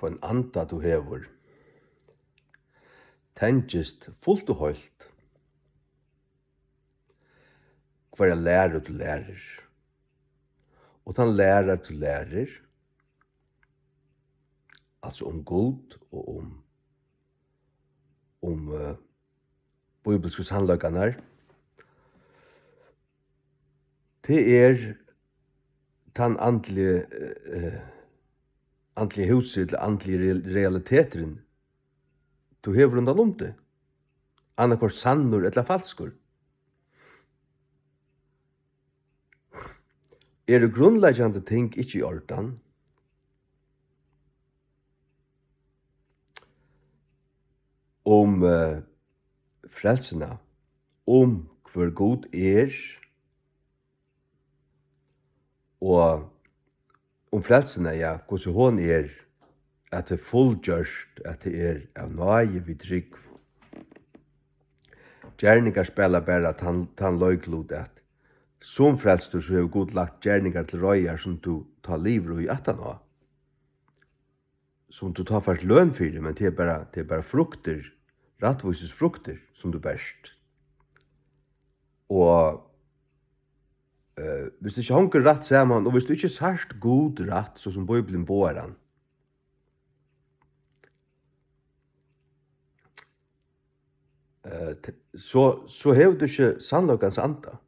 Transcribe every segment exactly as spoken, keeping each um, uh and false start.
ein anda tú hevur, tengist fult og heilt, hvørja læru tú lærir, og tann læra tú lærir, altso um Gud og um, um, eh, bíbilsku sannleikarnar, tað er tann andligi, eh, andligi húsið, ella andligi real-, realiteturin, tú hevur rundan um teg, annaðhvørt sannur ella falskur. Eru grundleggjandi ting ikki í ordan? Um, eh, frelsuna, um hvør Gud er, og um frelsuna, ja, hvussu hon er, at tað er fullgjørt, at tað er av náði við trúgv. Gerningar spæla bara tann, tann leiklut, at sum frelstur, so hevur Gud lagt gerningar til reiðar, sum tú tá livir í aftaná, sum tú tá fært løn fyri, men tað er bara, tað er bara fruktir, rættvísis fruktir, sum tú berst. Og, eh, viss tað ikki hongur rætt saman, og viss tú ikki sært Gud rætt, so sum Bíblian boðar hann, eh, t-, so, so hevur tú ikki sannleikans anda.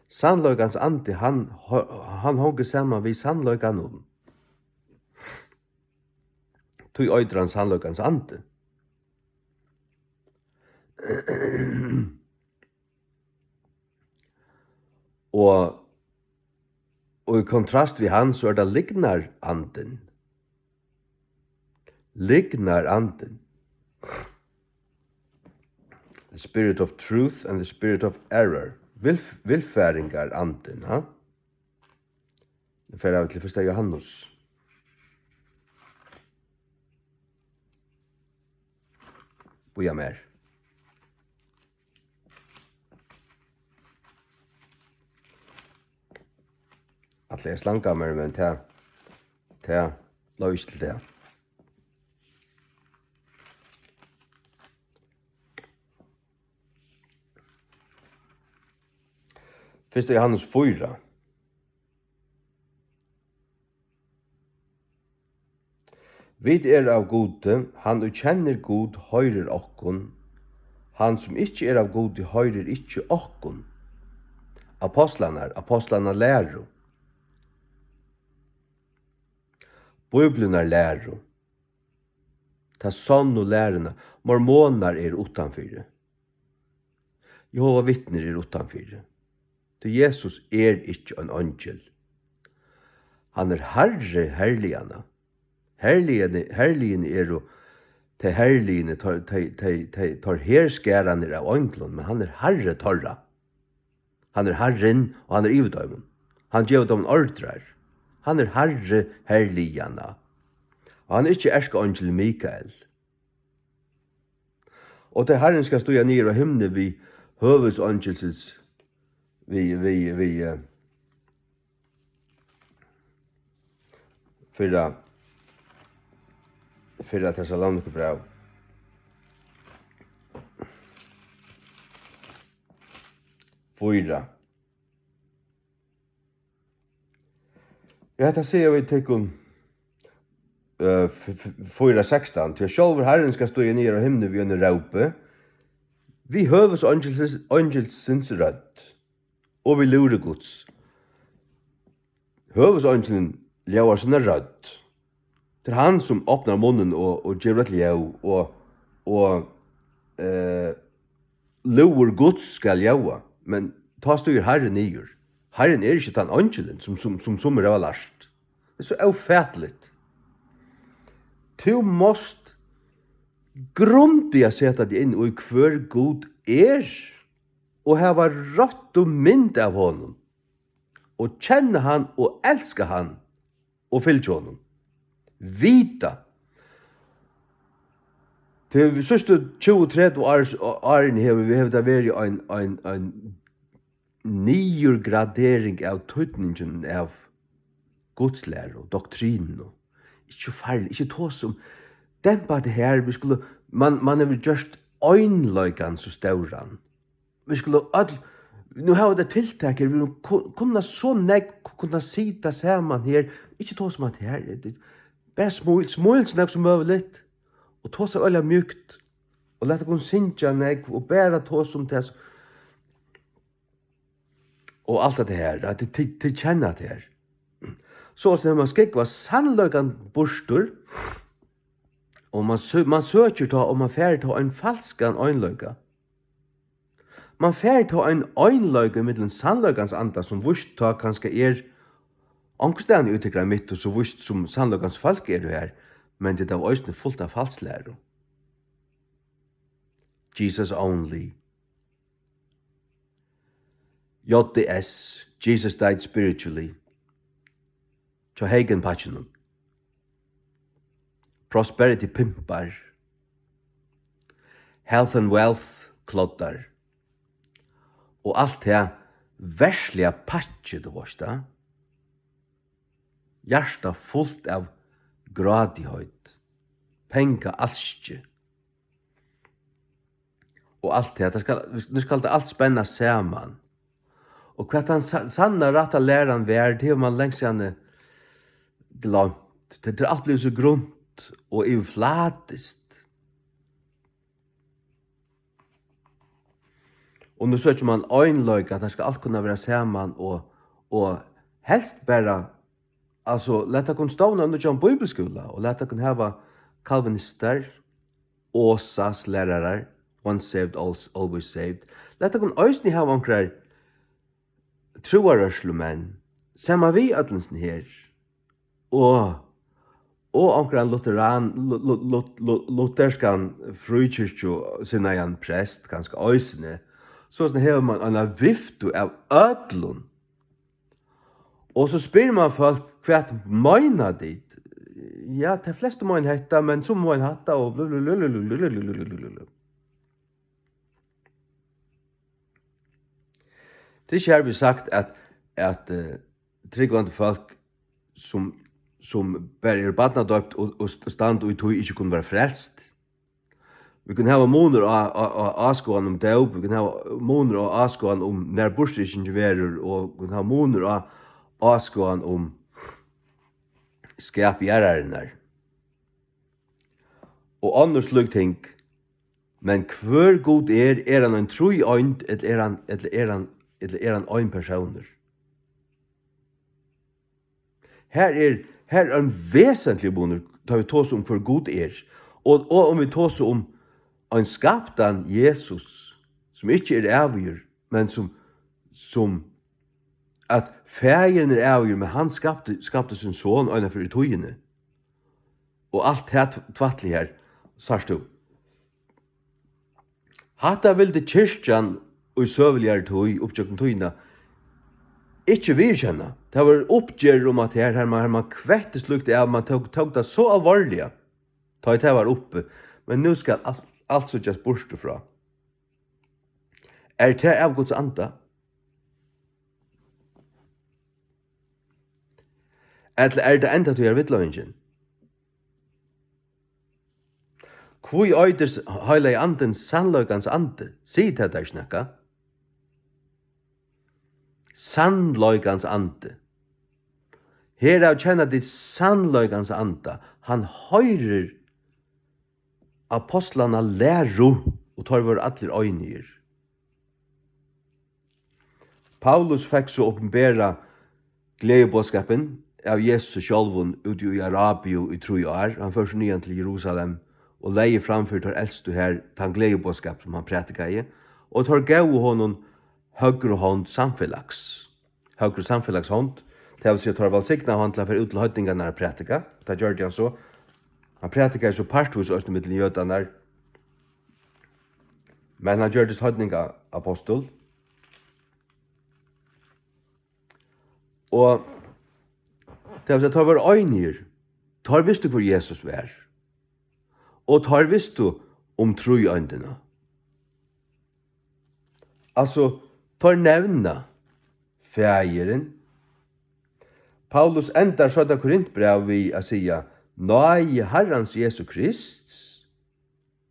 Sannleikans andi, hann ho-, hann hongur saman við sannleikanum. Tí eitur hann sannleikans andi. Og, og í kontrast við hann, so er tað lygnarandin. Lygnarandin. The spirit of truth and the spirit of error. Vilf-, villfaringarandin, ha? Nú fara vit til fyrsta Jóhannes. Bíða mær. Ætlaði at slanga mær, men tað, tað bleiv ikki til tað. Fyrsta Jóhannes fýra. Vit eru av Gudi, hann ið kennir Gud hoyrir okkum, hann sum ikki er av Gudi hoyrir ikki okkum. Ápostlarnar, ápostlarnar læru. Bíbliunnar læru. Ta sonnu læruna, mormonar eru uttanfyri. Jehova vitnir eru uttanfyri. Tí Jesus er ikki ein eingil. Hann er Harri herliganna. Herligini, herligini eru tey herligini, teir, tey, tey, tey, teir herskararnir av einglum, men hann er Harri teirra. Hann er Harrin, og hann er yvir teimum. Hann gevur teimum ordrar. Hann er Harri herliganna. Og hann er ikki erkeeingil Mikael. Og tá Harrin skal stíga niður á himni við høvuðseingilsins, við, við, við, eh, fyrra, fyrra Tessalonikabræv. Fýra. Ja, hetta siga vit tykkum, eh, f-, f-, fýra sekstan, tí at sjálvur Harrin skal stíga niður á himni við einum rópi, við høvuðseingilsins, eingilsins rødd, og við lúðri Guds. Høvuðseingilin ljóðar sína rødd. Tað er hann, sum opnar munnin og, og gevur eitt ljóð, og, og, eh, lúður Guds skal ljóða. Men tá stígur Harrin niður. Harrin er ikki tann eingilin, sum, sum, sum summir hava lært. Tað er so ófatiligt. Tú mást grundiga seta teg inn í, hvør Gud er, og hava røttu mynd av honum, og kenna hann og elska hann og fylgja honum. Vita. Tey síðstu tjúgu, tretivu ár, árini hevur, hevur tað verið ein, ein, ein niðurgradering av týdningin av gudslæru, doktrinu. Ikki so farligt, ikki tosa um, dempa tað her, vit skulu, man, man hevur gjørt einleikan so stóran. Vit skulu øll, nú hava vit eitt tiltak her, vit ku-, kunna so nógv, kunna sita saman her, ikki tosa um at her, bara smíl, smíl so nógv sum møguligt, og tosa øgiliga mjúkt, og lat okkum syngja nógv, og bara tosa um tað, og alt hetta her, at tit, tit, tit kenna tað her. So, so man skógvar sannleikan burtur, og man sø-, man søkir tá, og man fær tá ein falskan einleika. Man fær tá ein einleika millum sannleikans anda, sum víst tá kanska er onkustaðni í tykkara midtu, so víst sum sannleikans fólk eru her, men tit hava eisini fult av falslæru. Jesus only. J D S, Jesus Died Spiritually, hjá Hagin-pakkinum. Prosperity pimpar. Health and wealth kloddar. Og alt tað versliga pakki, tú veist tað. Hjarta fult av grátigheit, pengaalski. Og alt tað, tað skal, nú skal tað alt spenna saman. Og hvat tann sa-, sanna rætta læran var, tað hevur man langt síðani gloymt. Tað, tað er alt blivið so grunt og yvirflatiskt. Og nú søkir man einleika, at tað skal alt kunna vera saman og, og helst bara, altso, lat okkum stovna nýggjan bíbliuskúla og lat okkum hava kalvinistar, Osas lærarar, once saved, al-, always saved. Lat okkum eisini hava onkrar trúarrørslumenn, saman við øllum sum her. Og, og onkran lutheran-, lu-, lu-, lu-, lu-, lutherskan fríkirkjusinnaðan prest, kanska eisini. So sum hevur man eina viftu av øllum. Og so spyr man fólk, hvat meina tit? Ja, tey flestu meina hetta, men sum meina hatta og blu, blu, blu. Tað er ikki her við sagt, at, at, eh, trúgvandi fólk, sum, sum bara eru barnadøypt og, og st-, standa í tí, ikki kunnu vera frelst. Vit kunnu hava munur á, á, á áskoðan um dóp, vit kunnu hava munur á áskoðan um, nær burturrísingin verður, og vit kunnu hava munur á áskoðan um skap jarðarinnar. Og onnur slík ting. Men hvør Gud er, er hann ein tríeind, ella er hann, ella er hann, ella er hann ein persónur? Her er, her er ein vesentligur munur, tá vit tosa um, hvør Gud er, og, og um vit tosa um ein skaptan Jesus, sum ikki er ævigur, men sum, sum at faðirin er ævigur, men hann skapti, skapti sín son eina ferð í tíðini. Og alt tað tv-, tvætlið her, sært tú. Hatta vildi kirkjan í søguligari tíð, upp gjøgnum tíðina, ikki viðurkenna. Tað var uppgerð um, at her, her man, her man kvetti slíkt av, man tók, tók tað so alvorliga, tá ið tað var uppi. Men nú skal alt, alt síggjast burtur frá. Er tað av Guds anda? Ella er tað endatíðar villleiðingin? Hví eitur s-, Heilagi Andin sannleikans andi? Sigur tað tær ikki nakað? Sannleikans andi. Herav kenna tit sannleikans anda. Hann hoyrir apostlarna læru, og teir vóru allir einigir. Paulus fekk so opinbera gleðiboðskapin av Jesusi sjálvum úti í Arabiu í trý ár. Hann fór so niðan til Jerusalem og legði fram fyri teir elstu har tann gleðiboðskap, sum hann prætikaði, og teir góvu honum høgru hond samfelags. Høgru samfelags hond. Tað vil siga, teir vælsignaðu hann til at fara út til heidningarnar at prætika. Tað gjørdi hann so. Hann prætikaði so partvíst eisini millum jødarnar. Men hann gjørdist heidningaapostul. Og tað vil siga, teir vóru einigir. Teir vistu, hvør Jesus var. Og teir vistu um tríeindina. Altso, teir nevna Faðirin. Paulus endar seinna Korintbræv við at siga, Náði Harrans Jesu Krists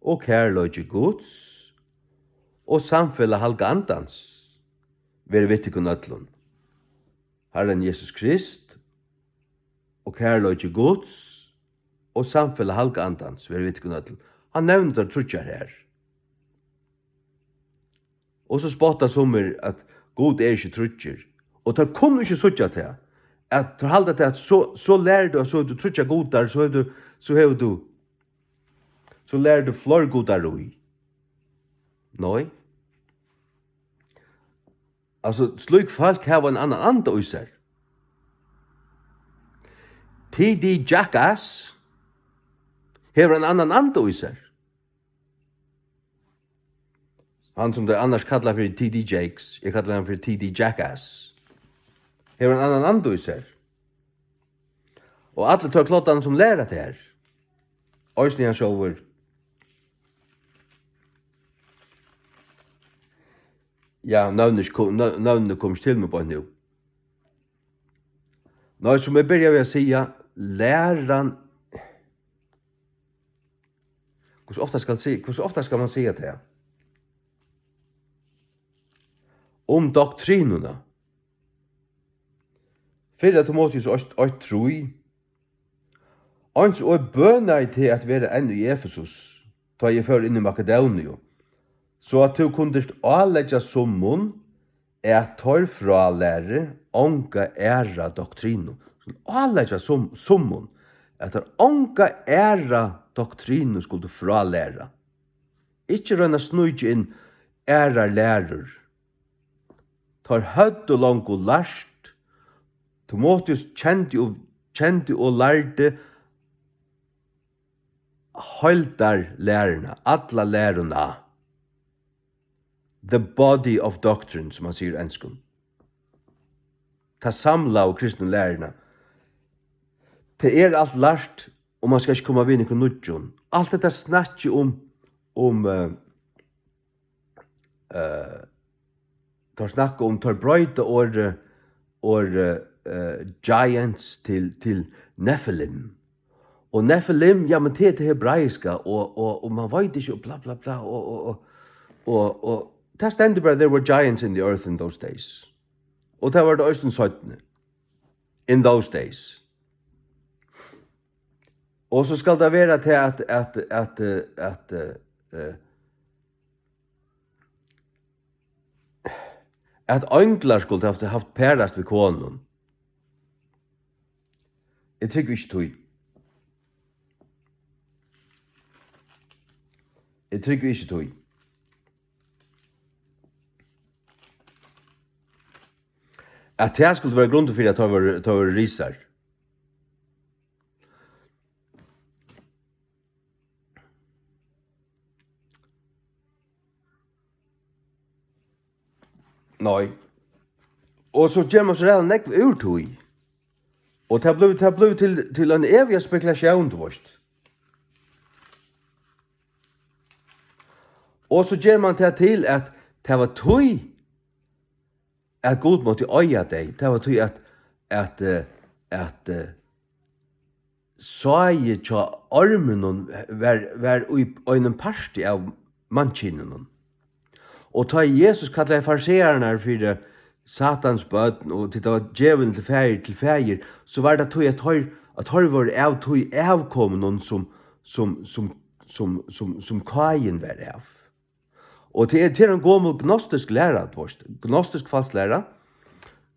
og kærleiki Guds og samfelag Halga Andans veri við tykkum øllum. Harrin Jesus Krist og kærleiki Guds og samfelag Halga Andans veri við tykkum øllum. Hann nevnir tríggjar her. Og so spotta summi, at Gud er ikki tríggir. Og teir kunnu ikki síggja tað. At teir halda tað, at so, so lærir tú, at so hevur tú tríggjar gudar, so hevur tú, so hevur tú, so lærir tú fleiri gudar í. Nei. Altso, slík fólk hava ein annan anda í sær. T D Jackass hevur ein annan anda í sær. Hann, sum tey annars kalla fyri T D Jakes, eg kalli hann fyri T D Jackass, hevur ein annan anda í sær. Og allir teir kloddarnir, sum læra tað her, eisini hann sjálvur. Ja, nøvnini ko-, nø-, nøvnini koma ikki til meg beint nú. Nei, sum eg byrjaði við at siga, læran, hvussu ofta skal si-, hvussu ofta skal mann siga tað? Um doktrinuna. Fyrra Timoteus eitt, eitt trý. Eins og eg bønaði teg at vera enn í Efesus, tá eg fór inn í Makedóniu, so at tú kundist áleggja summum, at teir frálæri onga aðra doktrinu. Áleggja sum, summum, at teir onga aðra doktrinu skuldu frálæra. Ikki royna at sníkja inn aðrar lærur. Teir høvdu longu lært. Timoteus kendi og, kendi og lærdi heildarlæruna, alla læruna. The body of doctrine, sum man sigur á enskum. Ta samlaðu kristnu læruna. Tað er alt lært, og man skal ikki koma við nøkrum nýggjum. Alt hetta snakkið um, um, eh, eh, teir snakka um, teir broyta orðið, orðið, eh, giants til, til Nephilim. Og Nephilim, ja, men tað er tað hebraiska, og, og, og man veit ikki, og bla, bla, bla, og, og, og, og, og tað stendur bara, "There were giants in the earth in those days." Og tað var tað eisini seinni. In those days. Og so skal tað vera til at, at, at, eh, at, eh, eh, at einglar skuldu havt, havt parast við konum. Eg trúgvi ikki tí. Eg trúgvi ikki tí. At tað skuldi vera grundin fyri, at teir vóru, teir vóru risar. Nei. Og so ger man so ræðuliga nógv úr tí. Og tað blívur, tað blívur til, til ein eviga spekulatión, tú veist. Og so ger man tað til, at tað var tí, at Gud mátti oyða tey. Tað var tí, at, at, eh, at, eh, sáið hjá orminum var, var í einum parti av mannkyninum. Og tá Jesus kallaði fariseararnar fyri Satans børn, og tí tað var djevulin til faðir, til faðir, so var tað tí, at teir, at teir vóru av tí avkominum, sum, sum, sum, sum, sum, sum Káin var av. Og tað er, tað er ein gomul gnostisk læra, tú veist, gnostisk falsk læra.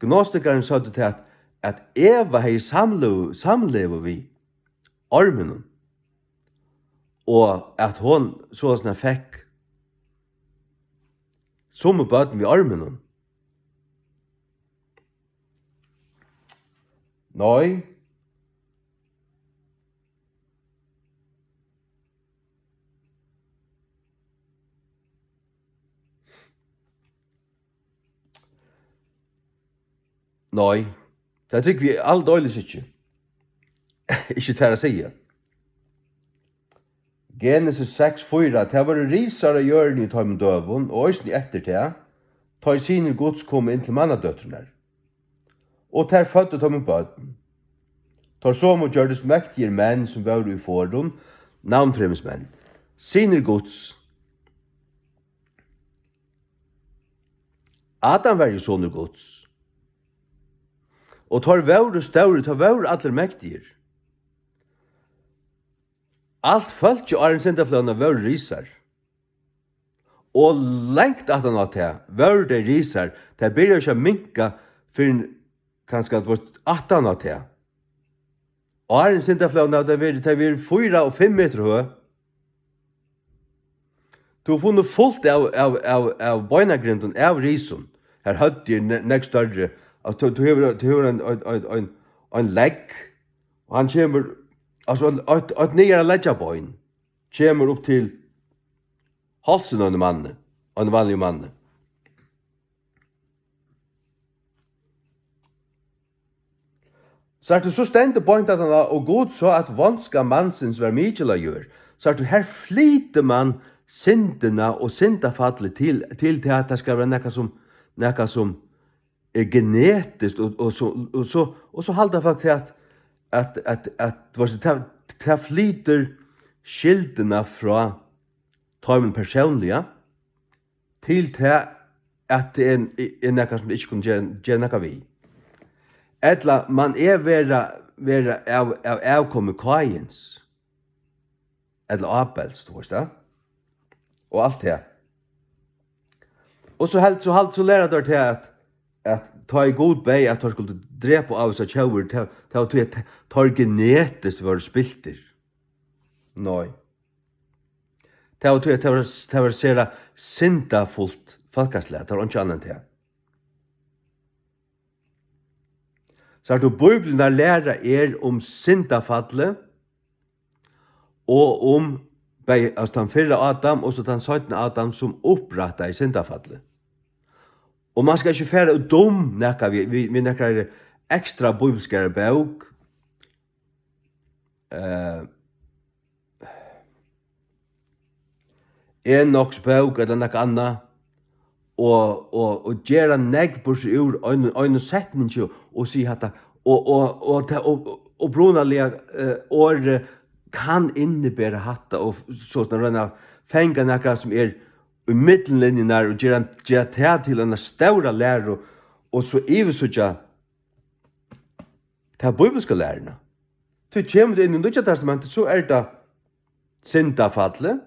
Gnostikarin søgdu tað, at, at Eva hevði samløgu, samlegu við orminum, og at hon soleiðis fekk summi børn við orminum. Nei. Nei, tað trúgvi eg aldeilis ikki. Ikki tær at siga. Genesis seks fýra, tað vóru risar á jørðini í teimum døgum, og eisini eftir tað, tá ið synir Guds komu inn til mannadøturnar. Og tær føddu teimum børn. Teir somu gjørdust mektigir menn, sum vóru í forðum, navnfremsmenn, synir Guds. Adam var jú sonur Guds. Og teir vóru stórir, teir vóru allir mektigir. Alt fólkið áðrenn syndaflóðina vóru risar. Og langt aftan á tað vóru tey risar, tey byrjaðu ikki at minka fyrr enn kanska, tú veist, aftan á tað. Áðrenn syndaflóðina hava tey verið, tey verið fýra og fimm metrar høg. Tú hevur funnið fult av, av, av, av beinagrindum, av risum. Har høvdið er ne-, nógv størri. Altso, tú, tú hevur, tú hevur ein, ein, ein, ein, ein legg, og hann kemur, altso, ein, eitt, eitt niðara leggjabein kemur upp til hálsin á einum manni, á einum vanligum manni. Sært tú, so stendur beint aftan á: "Og Gud sá, at vónska mansins var mikil á jørð." Sært tú, her flytur mann syndina og syndafallið til, til tað, at tað skal vera nakað sum, nakað sum er genetiskt, og, og so, og so, og so halda fólk til at, at, at, at, veitst tú, tað, tað flytur skyldina frá teimum persónliga til tað, at tað er, er nakað, sum tey ikki kunnu gera, gera nakað við. Ella man er vera, vera av, av avkomi Káins, ella Abels, tú veitst tað, og alt tað. Og so helt, so halt, so læra teir tað at, at tá ið Gud bað, at teir skuldu drepa ávísar tjóðir, tað, tað var tí, at teir genetiskt vóru spiltir. Nei. Tað var tí, at tað var, tað var sera syndafult fólkaslag, tað var einki annað enn tað. Sært tú, Bíbliurnar læra er um syndafallið og um bæði, altso, tann fyrra Adam og so tann seinna Adam, sum upprættaði syndafallið. Og man skal ikki fara og døma nakað við, við, við nakrari ekstra bíbliskari bók. Eh, Enoks bók ella nakað annað, og, og, og gera nógv burtur úr einum, einum setningi og siga hatta, og, og, og, ta-, og, og upprunaliga, eh, orðið kann innibera hatta, og f-, soleiðis at royna at fanga nakað sum er í millumlinjurnar og gera, gera tað til eina stóra læru, og so yvirsíggja ta bíbliska læruna. Tí kemur tú inn í Nýggja Testamentið, so er tað syndafallið,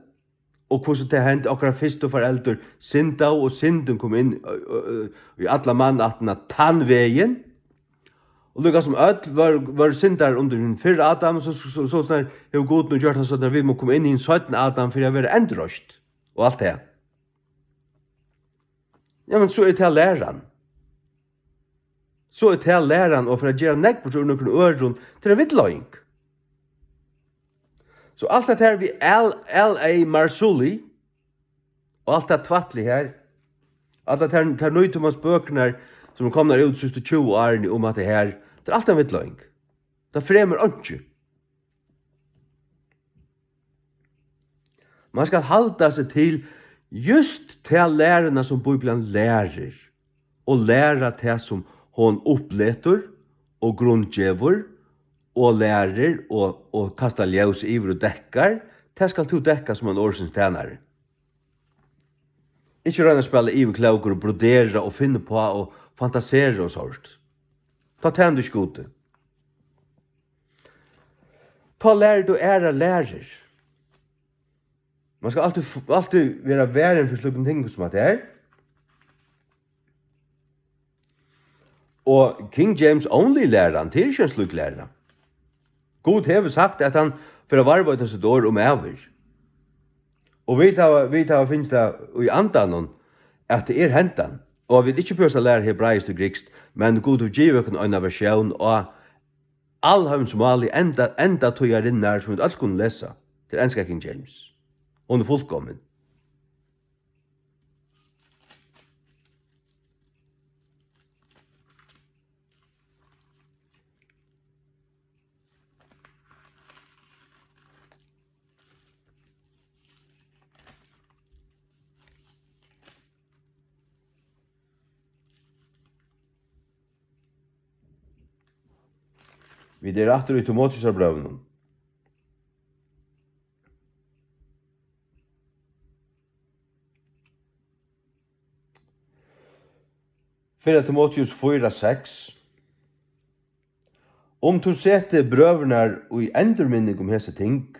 og hvussu tað hendi, okkara fyrstu foreldur syndaðu, og syndin kom inn, ø, ø, ø, í alla mannættina tann vegin. Og líka sum øll vóru, vóru syndarar undir hin fyrra Adam, so, so, so, so, so hevur Gud nú gjørt tað, so at vit mugu koma inn í hin seinna Adam fyri at verða endurreist og alt tað. Ja, men so er tað læran. So er tað læran, og fyri at gera nógv burtur úr nøkrum øðrum, tað er ein villleiðing. So alt hetta her við L-, L A Marzulli, og alt tað tvætlið her, allar tær, tær nýtímans bøkurnar, sum eru komnar út síðstu tjúgu árini um hatta her, tað er alt ein villleiðing. Tað fremur einki. Man skal halda seg til júst ta læruna, sum Bíblian lærir, og læra tað, sum hon uppletur og grundgevur og lærir og, og kastar ljós yvir og dekkar. Tað skalt tú dekka sum ein orðsins tænari. Ikki royna at spæla yvirklókur og brodera og finna uppá og fantasera og sovorðið. Tá tænir tú ikki Gudi. Tá lærir tú aðrar lærur. Man skal altíð f-, altíð vera varin fyri slíkum tingum sum hatta her. Og King James Only læran, tað er ikki ein slík læra. Gud hevur sagt, at hann fer at varðveita sítt orð um ævir. Og vit hava, vit hava fingið tað í andanum, at tað er hendan. Og vit ikki behøvast at læra hebraiskt og grikskt, men Gud hevur givið okkum eina versjón á alheimsmáli enda, endatíðarinnar, sum vit øll kunnu lesa. Tað er enska King James. Hon er fullkomin. Vit eru aftur í Timoteusarbrøvunum. Fyrra Timoteus fýra seks. Um tú setir brøðurnar í endurminning um hesi ting,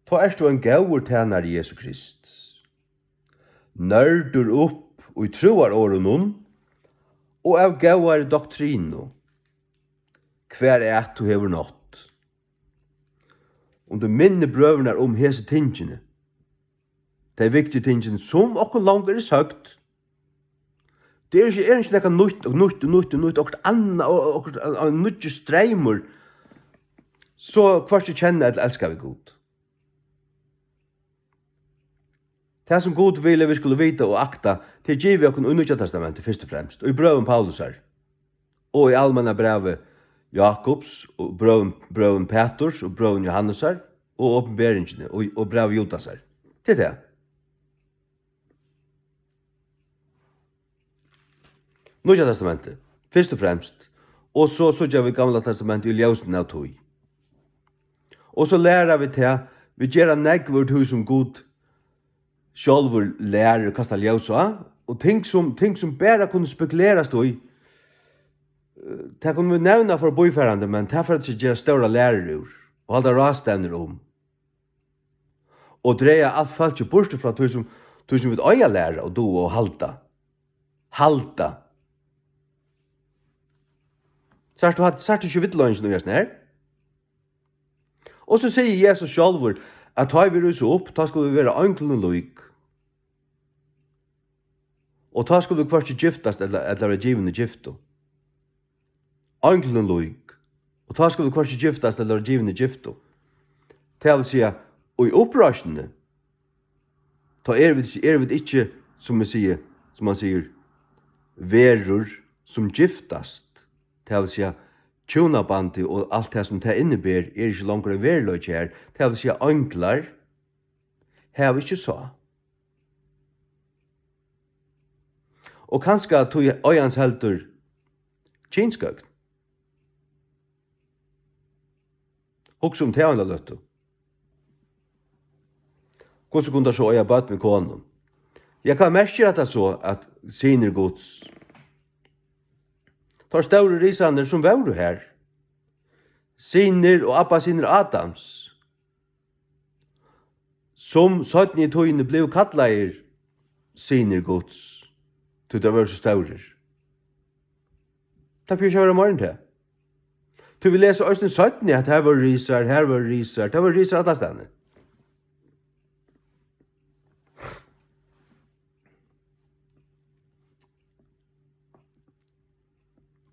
tá ert tú ein góður tænari Jesu Krists, nørdur upp í trúarorðunum og av góðari doktrinu, hvar at tú hevur nátt. Um tú minnir brøðurnar um hesi tingini, tey viktigu tingini, sum okkum longu eru søgd. Tað er ikki, er ikki nakað nýtt og nýtt og nýtt og nýtt, okkurt annað og, og okkurt, ein, ein nýggjur streymur. So hvørki kenna ella elska vit Gud. Tað, sum Gud vil, at vit skulu vita og akta, tað er givið okkum í Nýggja Testamenti, fyrst og fremst, í brøvum Paulusar, og í almenna brævi Jakobs, og brøvum, brøvum Peturs, og brøvum Jóhannesar, og opinberingini, og, og brævi Judasar. Tað er tað. Nýggja Testamentið, fyrst og fremst, og so síggja vit Gamla Testamentið í ljósinum av tí. Og so læra vit tað, vit gera nógv úr tí, sum Gud sjálvur lærir og kastar ljós á, og ting, sum, ting, sum bara kunnu spekulerast í, eh, tað kunnu vit nevna forbífarandi, men tað fer at gera stórar lærur úr, og halda ráðstevnur um, og draga alt fólkið burtur frá tí, sum, tí, sum vit eiga at læra og duga og halda. Halda. Sært tú, sært tú ikki villleiðingina í hesum her? Og so sigur Jesus sjálvur, at tá ið vit rísa upp, tá skulu vit vera einglunum lík. Og tá skulu vit hvørki giftast ella, ella vera givin í giftu. Einglunum lík. Og tá skulu vit hvørki giftast ella vera givin í giftu. Tað vil siga, í uppreisnini, tá eru vit, eru vit ikki, sum eg sigi, sum man sigur, verur, sum giftast. Tað vil siga, hjúnabandið og alt tað, sum tað inniber, er ikki longur ein veruleiki har. Tað vil siga, einglar hava ikki sáð. Og kanska tí eigans heldur kynsgøgn. Hugsa um tað eina løtu. Hvussu kunnu teir so eiga børn við konum? Ja, hvat merkir hetta so, at synir Guds, teir stóru risarnir, sum vóru har, synir og abbasynir Adams, sum seinni í tíðini blivu kallaðir synir Guds, tí teir vóru so stórir. Tað fer ikki at vera meira enn tað. Tí vit lesa eisini seinni, at har vóru risar, har vóru risar, tað vóru risar allastaðni.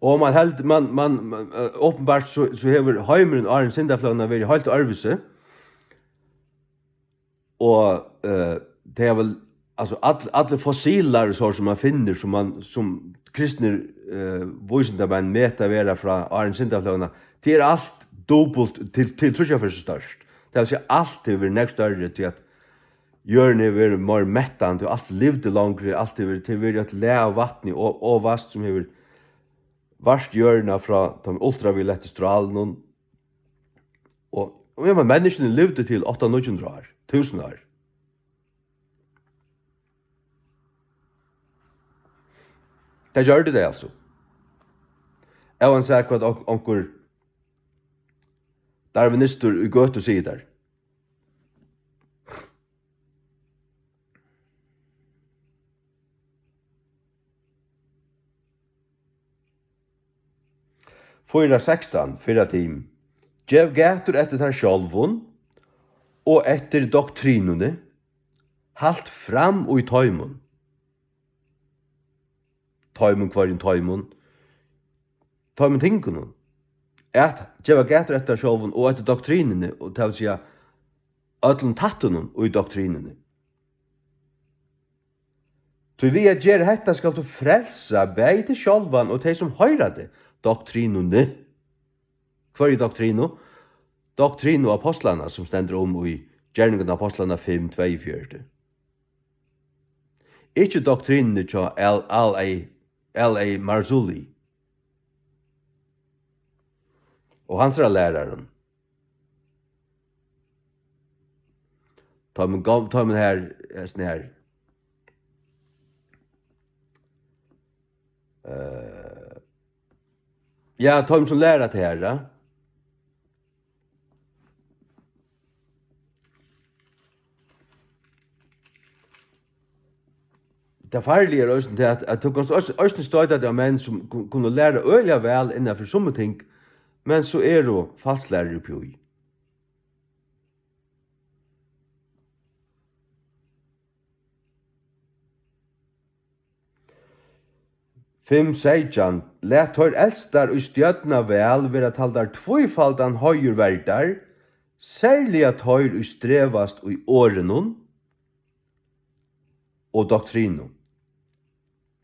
Og man held, man, man, man, eh, opinbart so, so hevur heimurin áðrenn syndaflóðina verið heilt øðrvísi. Og, eh, tað er vel, altso, all-, allir fossilar, so sum man finnur, sum man, sum kristnir, eh, vísindamenn meta vera frá áðrenn syndaflóðina, tað er alt dupult til, til tríggjar ferðir so stórt. Tað vil siga, alt hevur verið nógv størri, tí at jørðin hevur verið meir mettandi, og alt livdi longri, alt hevur verið, tað hevur verið eitt lag av vatni og, og vast, sum hevur vart jørðina frá teimum ultraviolettu strálunum. Og, og ja, men menniskjuni livdu til átta, níggju hundrað ár, túsund ár. Tað gjørdu tey altso. Óansæð hvat on-, onkur darwinistur í gøtu sigur tær. Fýra sekstan, fyrra Tim. Gev gætur eftir tær sjálvum og eftir doktrinuni. Halt fram í teimum. Teimum, hvørjum teimum? Teimum tingunum. At geva gætur eftir tær sjálvum og eftir doktrinuni, og tað vil siga, øllum tættunum í doktrinuni. Tí við at gera hetta skalt tú frelsa bæði teg sjálvan og tey, sum hoyra teg. Doktrinuni. Hvørji doktrinu? Doktrinu apostlanna, sum stendur um í Gerningarnar apostlanna fimm tveyogfjøruti. Ikki doktrinuni hjá Al-, Al-, Al-, Al-Marzulli. og hansara lærarum. Teimum gov-, teimum her, hesin her, eh, ja, teimum sum læra tað her, ja. Tað farliga er eisini tað, at, at tú kanst eis-, eisini stoyta teg á menn, sum ku-, kunnu læra øgiliga væl innan fyri summi ting, men so eru falsklærur uppi í. Fimm seytjan, lat teir eldstar í stjórna væl vera taldar tvífaldan heiður verdar, serliga teir, ið strevast í orðinum og doktrinu.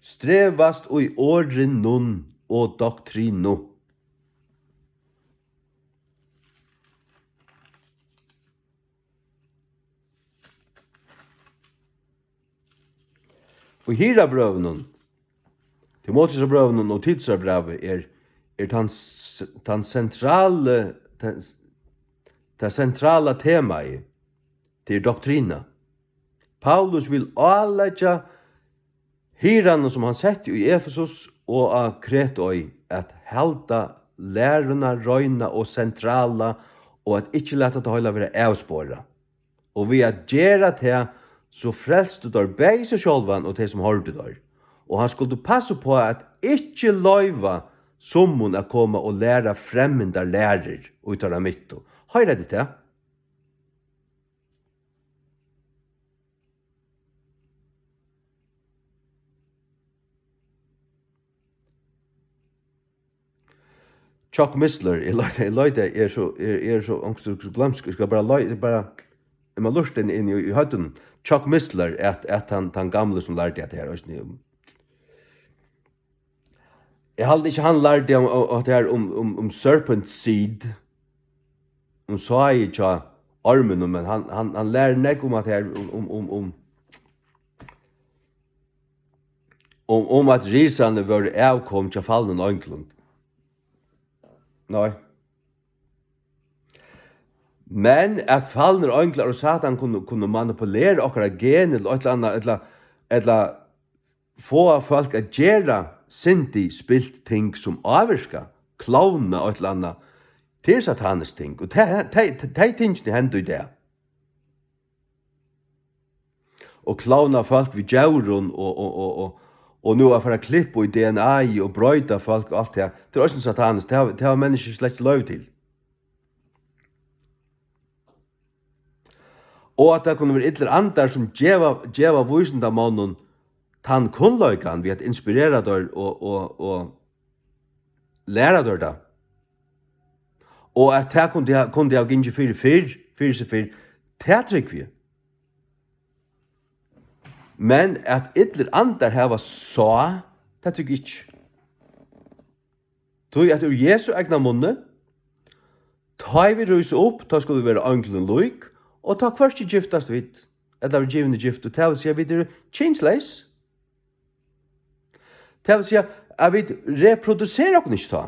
Strevast í orðinum og doktrinu. Og Hirabrøvunum, Timoteusarbrøvunum og Titusarbrævi er, er tann s-, tann sentrali, tann, tað sentrala temaið, tað er doktrina. Paulus vil áleggja hirðanum, sum hann setti í Efesus og á Kretøy, at halda læruna reina og sentrala og at ikki lata tað heila vera avsporað. Og við at gera tað, so frelstu teir bæði seg sjálvan og tey, sum hoyrdu teir. Og hann skuldi passa upp á at ikki loyva summum at koma og læra fremmindar lærir í teirra midtu. Hoyra tit tað? Chuck Missler, eg leiti, eg leiti, eg eri so, eg, eg eri so, eg eri so gloymskur, eg skal bara lei-, bara, eg má lurta inn, inn í, í høvdinum. Chuck Missler, at, at hann, tann gamli, sum lærdi at tað her, eisini, eg haldi ikki, hann lærdi um, um, um, tað her um, um, um serpent seed, um sáið hjá orminum, men hann, hann, hann lærir nógv um at tað her um, um, um, um, um, um at risarnir vóru avkom hjá falnum einglum. Nei. Men at falnir einglar og Satan kunnu, kunnu manipulera okkara gen ella eitt ella annað, ella, ella fáa fólk at gera syndig spilt ting sum ávirka, klovna eitt ella annað, tað er satanisk ting. Og tey, tey, tey tingini henda í dag. Og klovna fólk við djórum og, og, og, og, og nú at fara at klippa í D N A og broyta fólk og alt tað. Tað er eisini sataniskt. Tað hava, tað hava menniskju slett ikki loyvi til. Og at tað kunnu vera illir andar sum geva, geva vísindamonnum tann kunnleikan við at inspirera teir og, og, og læra teir tað. Og at tað kundi ha, kundi hava gingið fyri fyrr, fyri seg fyrr, tað trúgvi eg. Men at illir andar hava sáð, tað trúgvi eg ikki. Tí at úr Jesu egna munni, tá ið vit rísa upp, tá skulu vit vera einglum lík, og tá hvørki giftast vit, ella verða givin í gift, og tað vil siga, vit eru kynsleys. Tað vil siga, at vit reprodusera okkum ikki tá.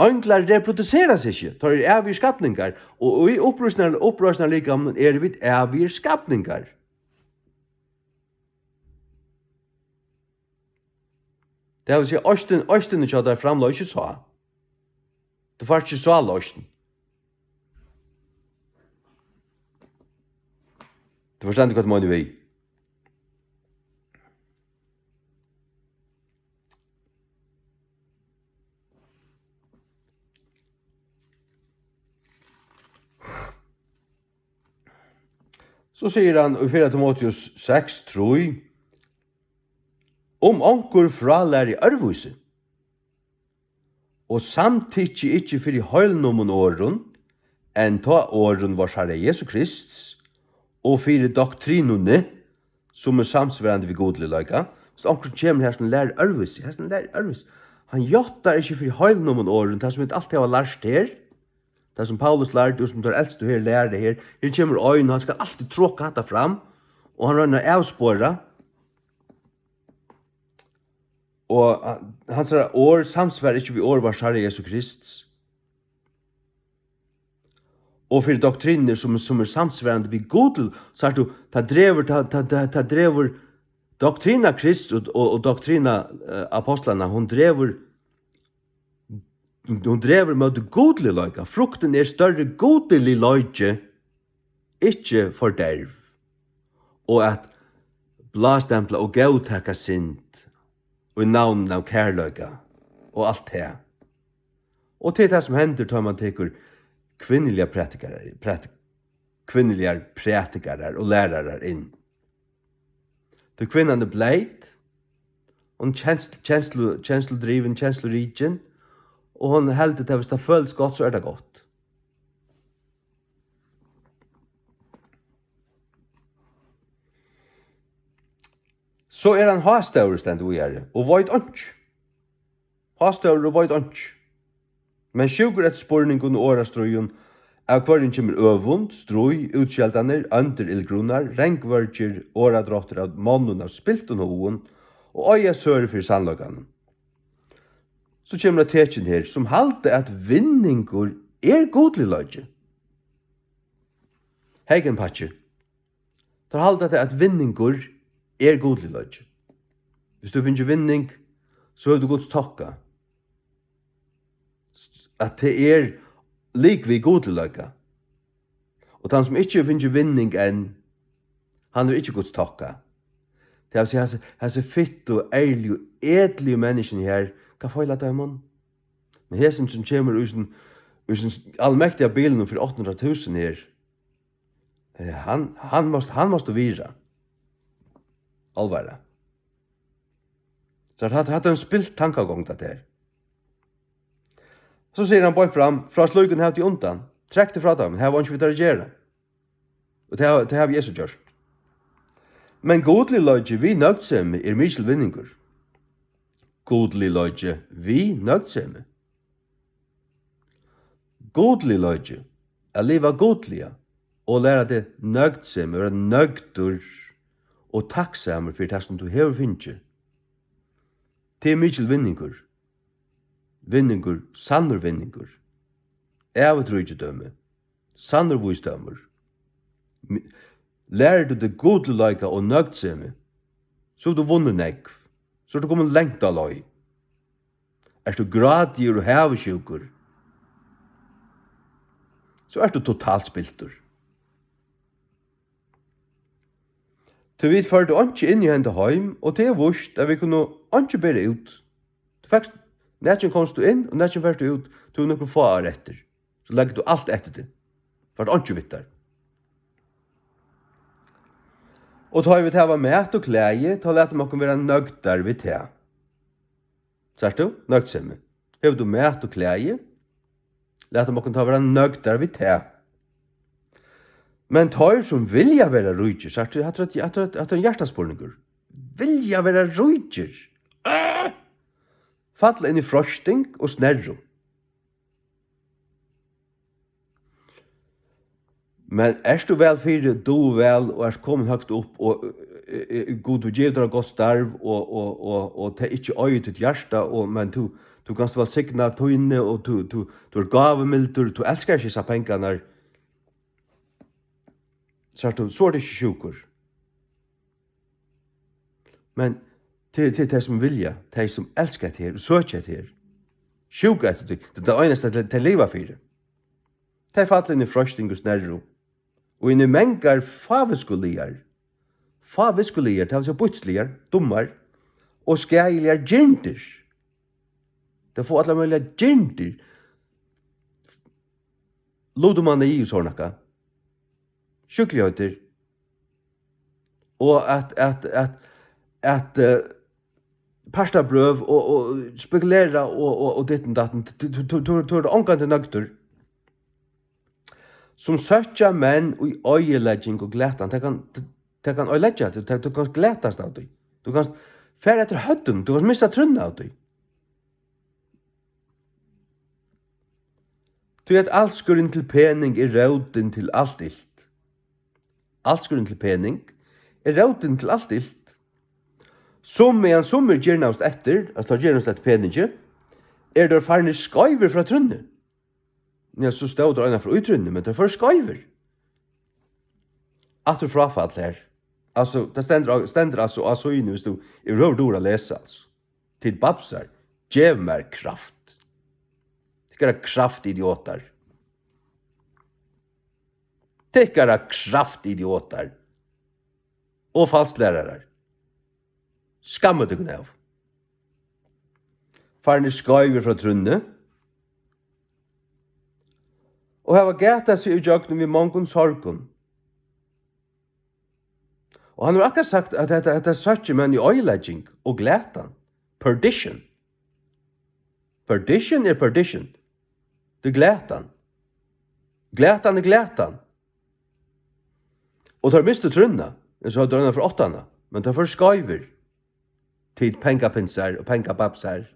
Einglar reprodusera seg ikki, teir eru ævigir skapningar, og í uppreisnar-, uppreisnarlikaminum eru vit ævigir skapningar. Tað vil siga, eistin-, eistinni hjá tær framleiðir ikki sáð. Tú fært ikki sáðleistin. Tú forstendur, hvat eg meini við. So sigur hann í fyrra Timoteus seks trý, um onkur frálæri øðrvísi, og samtykki ikki fyri heilnumum orðum, enn tá orðum várs Harra Jesu Krists, og fyri doktrinuni, sum er samsvarandi við gudligleika. Hvis onkur kemur her sum lærir øðrvísi, her sum lærir øðrvísi, hann játtar ikki fyri heilnumum orðum, tað sum vit altíð hava lært her, tað sum Paulus lærdi, og sum teir elstu her læra her, her kemur ein, hann skal altíð troka hatta fram, og hann roynir at avspora. Og, ah, hansara orð samsvarar ikki við orð várs Harra Jesu Krists. og fyri doktrinir, sum, sum er samsvarandi við Gud, sært tú, tað dregur, tað, tað, tað, tað dregur doktrina Krists og, og, og doktrina, eh, apostlanna, hon dregur, hon dregur móti gudligleika. Fruktin er størri gudligleiki, ikki forderv, og at blástempla og góðtaka synd í navninum av kærleika og alt tað. Og tað er tað, sum hendir, tá man tekur kvinnuligar prædikarar, prædik-, kvinnuligar prædikarar og lærarar inn. Tí kvinnan er bleyt, hon kensl-, kenslu-, kensludrivin, kensluríkin, og hon heldur, at viss tað følist gott, so er tað gott. So er hann hástórur, stendur víðari, og veit einki. Hástórur og veit einki. Men sjúkur eftir spurningum og orðastríðum, av hvørjum kemur øvund, stríð, útskeldanir, óndir illgrunnar, rangvørgir, orðadráttir av monnum av spiltum hugum, og eiga søru fyri sannleikanum. So kemur eitt tekin her, sum halda, at vinningur er gudligleiki. Hagenpakki. Teir halda, at, at vinningur er gudligleiki. Viss tú fingir vinning, so hevur tú Guds tokka. At tað er lik við gudligleika. Og tann, sum ikki hevur fingið vinning enn, hann hevur ikki Guds tokka. Tað vil siga, hasi, hasi fittu, ærligu, edligu menniskjuni her, hvat feilar teimum? Men hesin, sum kemur í sín, í sín almektiga bilinum fyri átta hundrað túsund her, eh, hann, hann mást, hann mást tú virða. Álvara. So hatta, hatta er ein spilt tankagongd, tað her. So sigur hann beint fram: "Frá slíkum hav teg undan. Trekk teg frá teimum, hav einki við teir at gera." Og tað, tað havi eg so gjørt. Men gudligleiki við nøgdsemi er mikil vinningur. Gudligleiki við nøgdsemi. Gudligleiki, at liva gudliga og læra teg nøgdsemi, vera nøgdur og takksamur fyri tað, sum tú hevur fingið. Tað er mikil vinningur. Vinningur, sannur vinningur. Ævigt ríkidømi. Sannur vísdómur. Mi-, lærir tú teg gudligleika og nøgdsemi, so hevur tú vunnið nógv. So ert tú komin langt á leið. Ert tú grátigur og havisjúkur, so ert tú totalt spiltur. Tí vit førdu einki inn í henda heim, og tað er víst, at vit kunnu einki bera út. Tú fekst, nakin komst tú inn, og nakin fert tú út, tú hevur nøkur fá ár eftir. So leggur tú alt eftir teg. Fært einki við tær. Og tá ið vit hava mat og klæði, tá latum okkum vera nøgdar við tað. Sært tú? Nøgdsemi. Hevur tú mat og klæði? Latum okkum tá vera nøgdar við tað. Men teir, sum vilja vera ríkir, sært tú, hatta er, hatta er, hatta er ein hjartaspurningur. Vilja vera ríkir. Ah! Falla inn í freisting og snerru. Men ert tú væl fyri, dugir væl og ert komin høgt upp og, eh, eh, Gud hevur givið tær eitt gott starv og, og, og, og tað ikki eigur títt hjarta, og, men tú, tú kanst vælsigna tíni og tú, tú, tú ert gávumildur, tú elskar ikki hesar pengarnar, sært tú, so ert tú ikki sjúkur. Men tað er, tað er tey, sum vilja, tey, sum elska hetta her og søkja hetta her, sjúka eftir tí, tað er tað einasta, tey, tey liva fyri. Tey falla inn í freisting og snerru, og inn í mangar fáviskuligar, fáviskuligar, tað vil siga býtsligar, dummar og skaðiligar girndir. Tey fáa allar møguligar girndir. Ludomani og sovorðið nakað. Sjúkligheitir. Og at, at, at, at, eh, partabrøv og, og spekulera og, og, og ditten datten. Tú, tú, tú, tú, tú ert ongantíð nøgdur. Sum søkja menn í oyðilegging og glatan. Tað kann, tað kann oyðileggja teg. Tað, tú kanst glatast av tí. Tú kanst fara eftir høvdinum. Tú kanst missa trúnna av tí. Tí at alskurin til pening er rótin til alt ilt. Alskurin til pening er rótin til alt ilt. Sum meðan summir girnaðust eftir, altso teir girnaðust eftir peningi, eru teir farnir skeivir frá trúnni. Ja, so stóð tað eina ferð í trúnni, men tað fór skeivur. Aftur fráfall her. Altso, tað stendur, stendur altso á síðuni, viss tú yvirhøvur dugir at lesa, altso. Tit babsar, gev mær kraft. Tykkara kraft, idiotar. Tykkara kraft, idiotar. Og falsklærarar. Skammið tykkum av. Farnir skeivir frá trúnni. Og hava gatað seg ígjøgnum við mongum sorgum. Og hann hevur akkurát sagt, at hetta, hetta søkir menn í oyðilegging og glatan. Perdition. Perdition er perdition. Tað er glatan. Glatan er glatan. Og teir mistu trúnna, eins og høvdu eina fyri áttana, men teir fóru skeivir. Tit pengapinsar og pengababsar.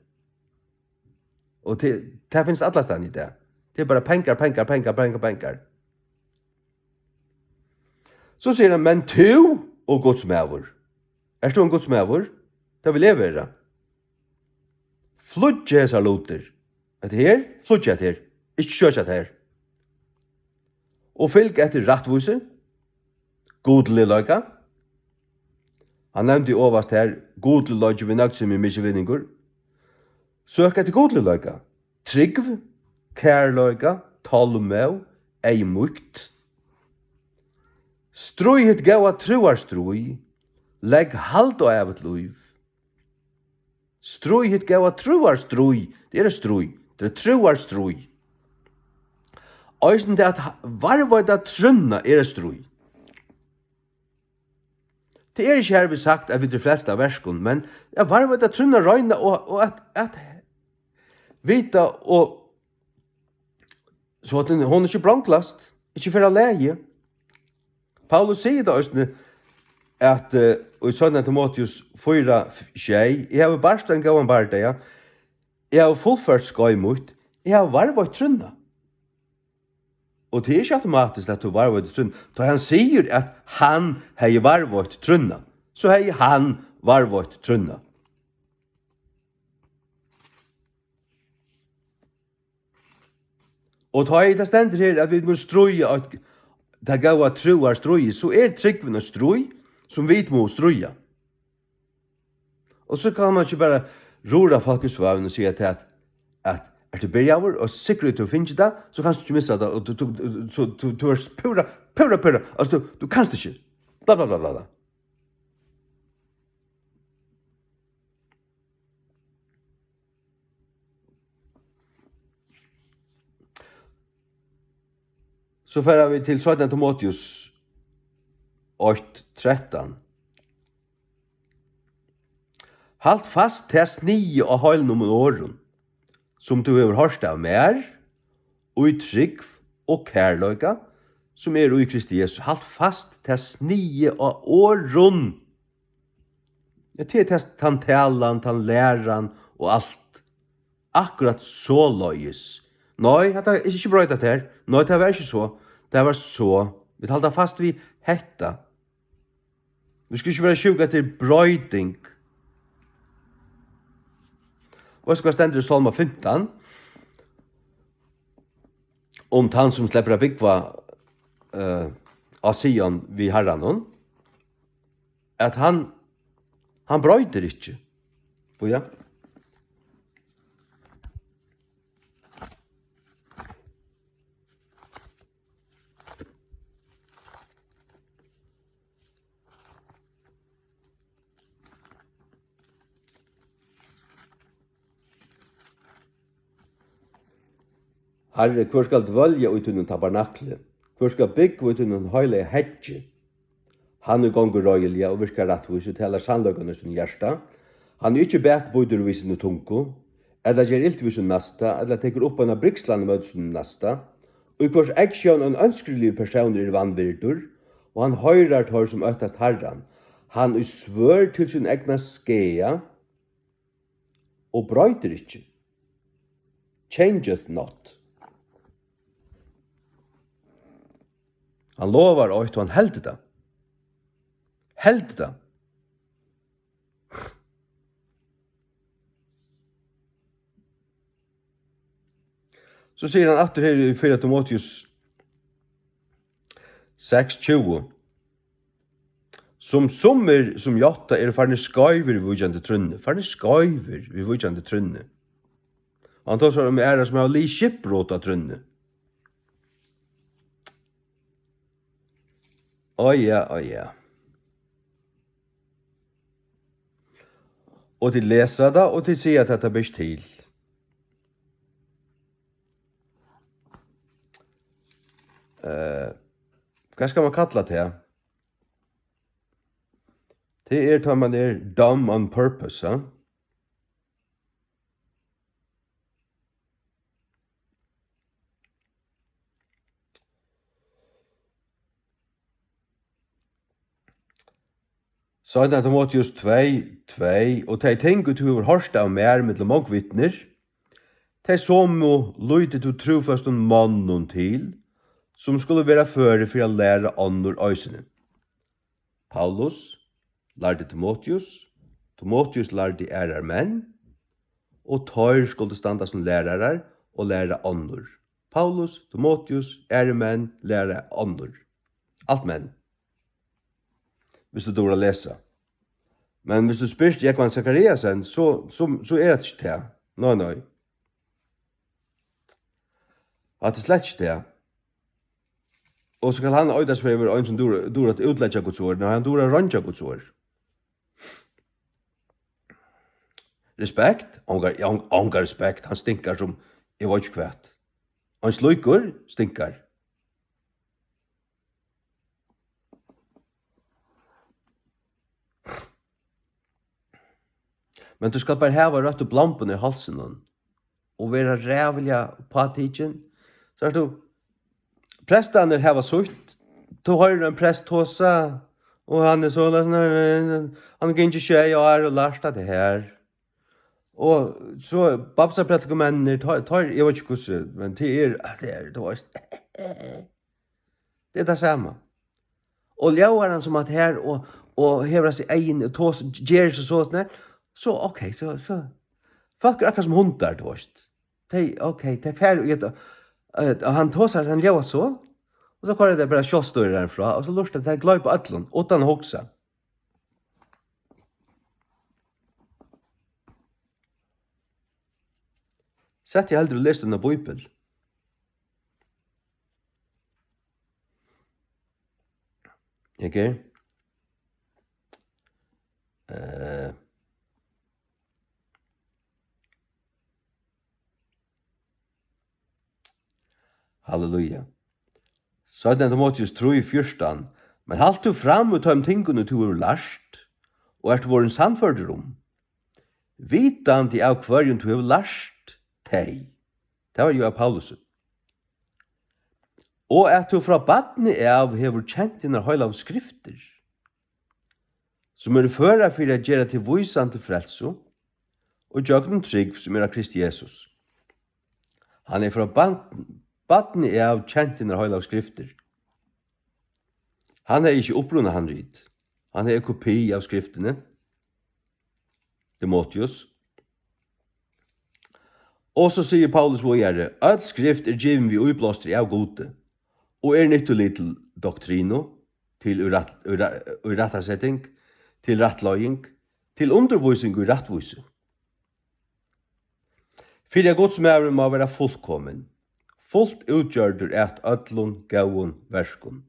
Og til, tað finst allastaðni í dag. Tað er bara pengar, pengar, pengar, pengar, pengar. So sigur hann: "Men tú, o Guds maður, ert tú ein Guds maður?" Tað vil eg vera. Flýggja hesar lutir. Hetta her, flýggja hetta her. Ikki søkja hetta her. Og fylg eftir rættvísi, gudligleika. Hann nevndi ovast her, gudligleiki við nøgdsemi er mikil vinningur. Søk eftir gudligleika, trúgv, kærleika, tolmóð, eyðmýkt. Stríð hitt góða trúarstríð, legg hald á ævigt lív. Stríð hitt góða trúarstríð, tað er eitt stríð, tað er trúarstríð. Eisini tað at ha-, varðveita trúnna er eitt stríð. Tað er ikki hervið sagt, at vit eru frelst av verkum, men at varðveita trúnna, royna og, og at, at vita og so at hon, hon ikki bronglast, ikki fer av lagi. Paulus sigur tað eisini, at, eh, í seinna Timoteus fýra sjey: "Eg havi barist ein góðan bardaga, eg havi fullført skeið mítt, eg havi varðveitt trúnna." Og tað er ikki automatiskt, at tú varðveitir trúnna. Tá hann sigur, at hann hevði varðveitt trúnna, so hevði hann varðveitt trúnna. Og tá ið tað stendur her, at vit mugu stríða eitt, tað góða trúarstríð, so er trúgvin eitt stríð, sum vit mugu stríða. Og so kann man ikki bara rura fólk í svøvn og siga til at, at ert tú byrjaður, og sikkurt tú fingið tað, so kanst tú ikki missa tað, og tú, tú, tú, so, tú, tú ert púra, púra, púra, altso, tú, tú kanst ikki. Bla, bla, bla, bla, bla. So fara vit til seinna Timoteus eitt trettan. Halt fast tað sniðið á heilnómum orðum, sum tú hevur hoyrt av mær, í trúgv og kærleika, sum er í Kristi Jesu. Halt fast tað sniðið á orðum. Ja, tað er tað, tann talan, tann læran og alt. Akkurát soleiðis. Nei, hatta, ikki, ikki broyta tað her. Nei, tað var ikki so. Tað var so. Vit halda fast við hetta. Vit skulu ikki vera sjúk eftir broyting. Veitst tú, hvat stendur í Sálma fimtan? Um tann, sum sleppur at búgva, eh, á Sion við Harranum, at hann, hann broytir ikki. Bíða. Harri, hvør skal dvølja í tínum tabernakli? Hvør skal búgva í tínum heilaga heggi? Hann, ið gongur reiðiliga og virkar rættvísi, talar sannleikan í sínum hjarta. Hann, ið ikki bakbýtur við síni tungu, ella ger ilt við sín næsta, ella tekur upp eina brigslan ímóti sínum næsta, í hvørs eygsjón ein ónskiligur persónur er vanvirdur, og hann heiðrar teir, sum óttast Harran. Hann, ið svør til sín egna skaða og broytir ikki, changeth not. Hann lovar eitt, og hann heldur tað. Heldur tað. So sigur hann aftur her í fyrra Timoteus seks tjúgu: "Sum summir, sum játta, eru farnir skeivir við víkjandi trúnni." Farnir skeivir við víkjandi trúnni. Og hann tosar um aðrar, sum hava ligið skiprot á trúnni. Á ja, á ja. Og tit lesa tað, og tit siga, at tað ber ikki til. Eh, hvat skal man kalla tað? Tað er, tá man er dumb on purpose, ha? Seinna Timoteus tvey tvey: "Og tey ting, ið tú hevur hoyrt av mær millum mong vitnir, tey somu líti tú trúføstum monnum til, sum skulu vera førir fyri at læra onnur eisini." Paulus lærdi Timoteus, Timoteus lærdi aðrar menn, og teir skuldu standa sum lærarar og læra onnur. Paulus, Timoteus, aðrir menn, læra onnur. Alt menn. Viss tú dugir at lesa. Men viss tú spyrt Jógvan Zachariasen, so, so, so er tað ikki tað. Nei, nei. Hatta er slett ikki tað. Og so skal hann eita seg fyri at vera ein, sum dugir, dugir at útleggja Guds orð. Nei, hann dugir at royndja Guds orð. Respekt? Ongar, on-, ongar respekt. Hann stinkar sum, eg veit ikki hvat. Ein slíkur stinkar. Men tú skalt bara hava røttu blombuna í hálsinum og vera ræðuliga uppátikin. Sært tú, prestarnir hava sítt. Tú hoyrir ein prest tosa, og hann er soleiðis, hann hevur gingið sjey ár og lært tað her. Og so bamsaprædikumennirnir, teir, teir, eg veit ikki hvussu, men tað er, tað er, tú veitst, tað er tað sama. Og ljóðar hann sum at her og, og hevur hasi eyguni og tos-, ger seg so sånn her, so ok, so, so. Fólk eru akkurát sum hundar, tú veitst. Tey, ok, tey fara í at, at, at hann tosar, hann ljóðar so, og so koyra tey bara sjálvstýraran frá, og so lurta tey, gloypa øllum, uttan at hugsa. Sett teg heldur og les tína bíbel. Ikki? Eh. Halleluja. Seinna Timoteus trý fjúrtan: "Men halt tú fram í teimum tingunum, tú hevur lært, og ert vorðin sannførdur um, vitandi av hvørjum tú hevur lært tey." Tað var jú av Paulusi. "Og at tú frá barni av hevur kent hinar heilagu skriftir, sum eru førar fyri at gera teg vísan til frelsu, og gjøgnum trúgv, sum er á Krist Jesus." Hann er frá barn-, barni av kent hinar heilagu skriftir. Hann hevði ikki upprunahandrit. Hann hevði kopi av skriftini. Timoteus. Og so sigur Paulus víðari: "Øll skrift er givin við íblástri av Gudi, og er nyttulig til doktrinu, til úrætt-, úræ-, úrættaseting, til rættleiðing, til undirvísing í rættvísi, fyri at Guds maður má vera fullkomin, fult útgjørdur at øllum góðum verkum."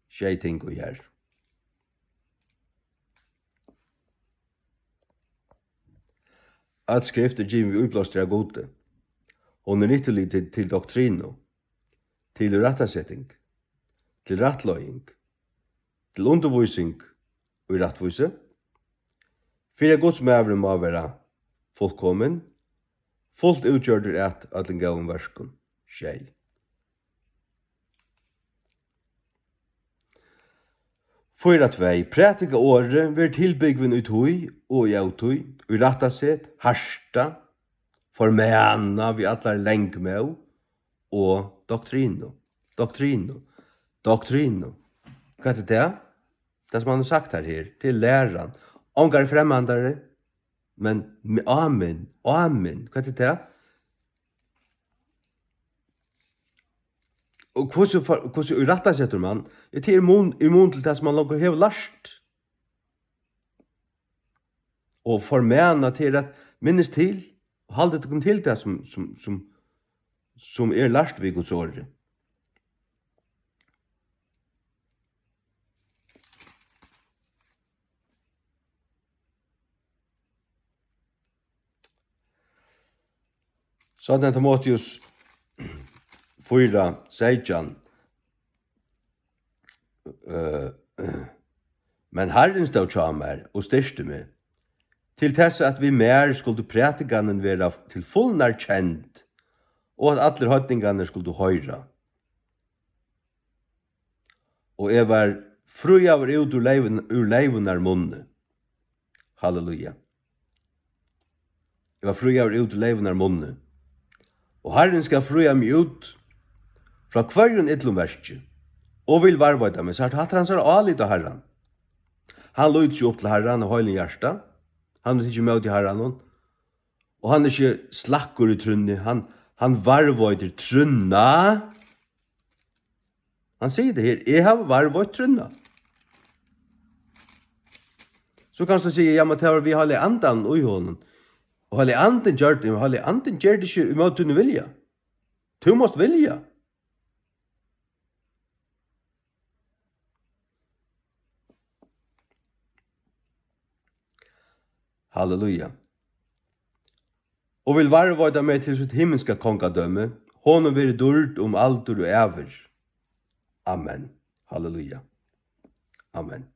Sjey ting í her. Øll skrift er givin við íblástri av Gudi. Hon er nyttulig til, til doktrinu, til rættaseting, til rættleiðing, til undirvísing í rættvísi, fyri at Guds maður má vera fullkomin, fult útgjørdur at øllum góðum verkum. Sjey. Fýra tvey: Prædika orðið, ver tilbúgvin í tíð og í ótíð, í rættaset, harta, formana við allari langmóð og doktrinu. Doktrinu. Doktrinu. Hvat er tað? Tað, sum hann hevur sagt her, her, tað er læran. Ongar fremmandari, men me-, amen, amen. Hvat er tað? Og hvussu for, hvussu írættasetur mann, ja, tað er mun, í mun til tað, sum mann longu hevur lært. Og formana, tað er at minnast til, og halda tykkum til tað, sum, sum, sum, sum er lært við Guds orði. Sådan Timoteus fýra seytjan. Øh, men Harrin stóð hjá mær og styrkti meg, til tess at við mær skuldi prædikanin vera til fulnar kend, og at allir heidningarnir skuldu hoyra. Og eg var fríaður út úr leyvum, úr leyvunnar munni. Halleluja. Eg var fríaður út úr leyvunnar munni. Og Harrin skal fría meg út frá hvørjum illum verki, og vil varðveita meg. Sært, hatta er hansara álit á Harran. Hann lítur seg upp til Harran av heilum hjarta. Hann hevur tikið ímóti Harranum. Og hann er ikki slakkur í trúnni. Hann, hann varðveitir trúnna. Hann sigur tað her, eg havi varðveitt trúnna. So kanst tú siga, ja, men tað var við Heilaga Andanum í honum. Og Heilagi Andin gjørdi, men Heilagi Andin ger tað ikki ímóti tínum vilja. Tú mást vilja. Halleluja. Og vil varðveita meg til sítt himmiska kongadømi, honum veri dýrd um aldur og ævir. Amen. Halleluja. Amen.